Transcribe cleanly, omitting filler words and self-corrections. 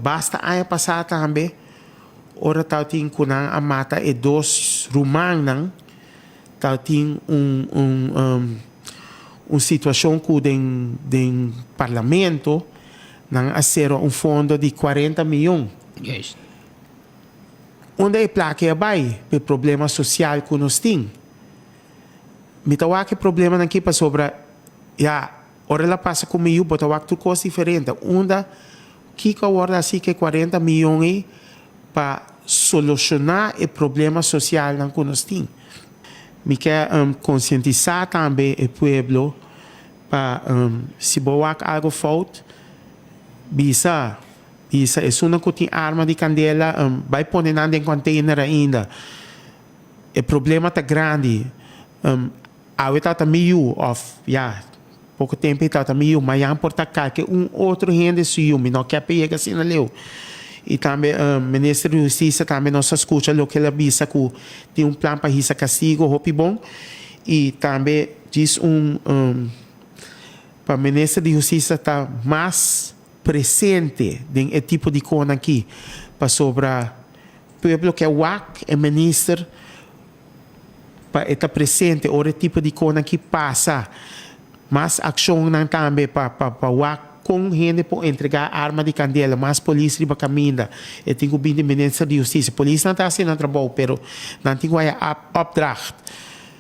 Basta aña pasá tambe ora tabatin ku nan a mata e dos rumannan, tabatin un un un situashon ku den den parlamento nan a sera un fondo di 40 miyon. Unda e plaka a bai pa e problema sosial ku nos tin? Mi ta wak e problemanan aki pasobra ya ora el a pasa ku mi yu bo ta wak tur kos diferente. Unda kiko a wòrdu hasi ku e 40 miyon ei pa solushoná e problema sosialnan ku nos tin? Mi ke konsientisá tambe e pueblo pa si bo wak algu fout bisa. Bisa esunnan ku tin arma di kandela bai pone nan den container ainda. E problema ta grandi. Awe tabata mi yu of ya poko tempu ei tabata mi yu, mayan por ta kalke un otro hende su yu. Mi no ke pa yega asina leu. I tambe minister di hustisia tambe nos a skucha loke el a bisa ku tin un plan pa hisa kastigo hopi bon. I tambe djis un pa minister di hustisia ta mas presente den e tipo di konan aki pasobra pueblo ke wak e minister pa e ta presente ora e tipo di konan aki pasa. Mas akshonnan tambe pa pa pa wak kon hende por entrega arma di kandela, mas polis riba kaminda. E tin ku bini di minister di hustisia. Polisnan ta hasi nan trabou pero nan tin ku haya opdracht.